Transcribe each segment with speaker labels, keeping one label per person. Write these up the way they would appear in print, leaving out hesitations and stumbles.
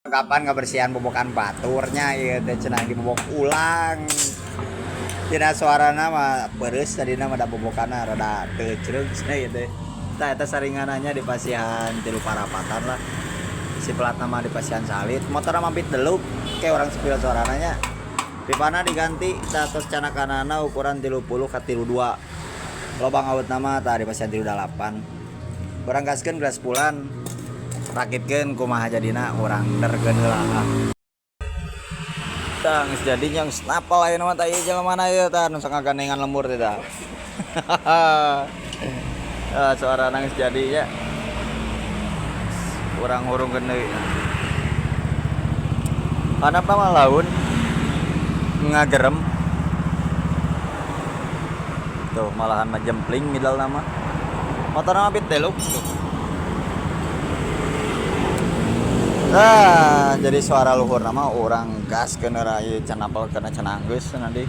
Speaker 1: Kapan ngabersihan bobokan baturnya ieu teh cenah dibobok ulang. Tina suarana mah pereus tadina mah da bobokanna rada teu creug cenah ieu teh. Tah eta saringananya di pasihan tilu parapatan lah. Si pelatna mah di pasihan salit, motorna mah Beat Deluxe kayak orang sepil suarana nya. Pipana diganti tah tos canakanana ukuran 30 ka 32. Lobang autna mah tah di pasihan 38. Urang gaskeun gelas bulan. Rakitkeun kumaha jadina urang derkeun heula ah. Tah geus jadi nya geus napal ayeuna mah tah ieu jelema ieu tah nu sok ngagandengan lembur teh tah. Ah, suarana geus jadi nya. Urang hurungkeun deui. Handapna mah laun ngagerem. Tuh malahan mah jempling middle nama. Motorna mah Beat Deluxe tuh. Nah, jadi suara luhur nama orang gas kena ieu can apal kana can anggeus nanti.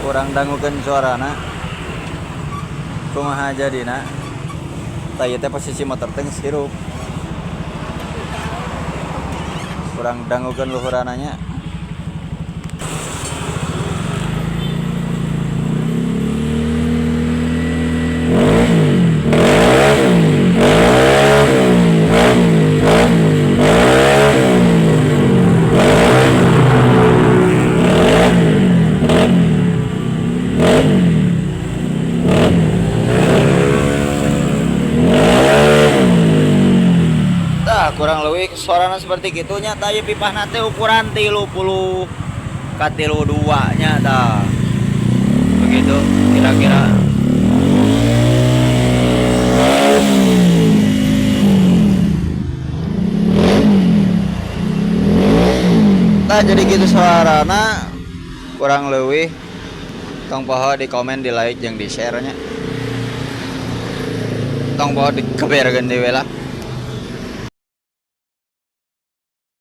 Speaker 1: Urang dangukeun suarana. Kumaha jadina? Tah ieu teh posisi motor teh geus hirup. Urang dangukeun luhuranna nya. Tah kurang lebih suarana seperti gitunya. Tah ieu pipahna teh ukuran 30 ka 32 nya tah. Begitu kira-kira. Tah jadi gitu suarana kurang lebih. Tong poho di komen, di like, jeung di share nya. Tong poho dikeberkeun deui we lah.